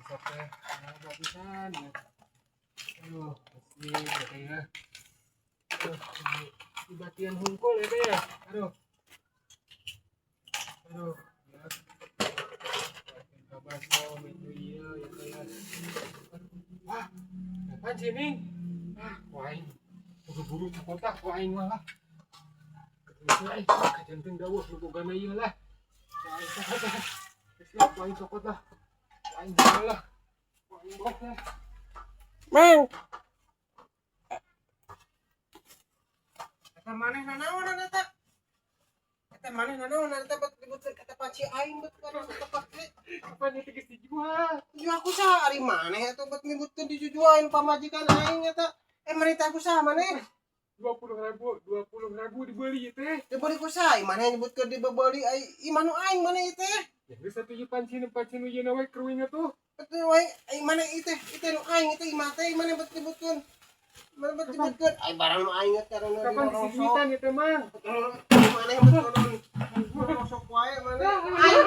Besok teh loba pisan ya. Aduh, masih ya teh ya. Aduh, dibatian hungkul ya teh ya. Aduh. Aduh, ya. Kabar itu iya ya teh ya. Wah, apaan sih ini? Ah, ku aing. Buru-buru cokot lah, ku aing mah lah. Terus eh, kajanten dawuh nu bogana ieu lah. Ku aing cokot lah. Geus lah, ku aing cokot lah. Ku aing jual lah. Ku aing bok lah. Mang. Eta maneh nanaonan eta? Eta maneh nanaonan eta bet ributkeun eta panci aing bet kana tepake? Kapan itu geus dijual? Jual ku saha ari maneh eta bet nyebutkeun dijujuain pamajikan aing eta? Eh, merintah ku saha maneh? 20 ribu, 20 ribu dibeli teh. Dibeli ku saha? Maneh nyebutkeun dibebeli ai imah nu aing maneh ieu teh? Ya geus atuh ieu panci panci nu ieu we keruingna tuh. Betul wae ai maneh ieu teh, ieu teh nu aing ieu teh imah teh maneh bet nyebutkeun. Maneh bet nyebutkeun ai barang nu aing eta nu Kapan geus duitan ieu teh, Mang? Maneh bet konon rosok wae maneh. Aing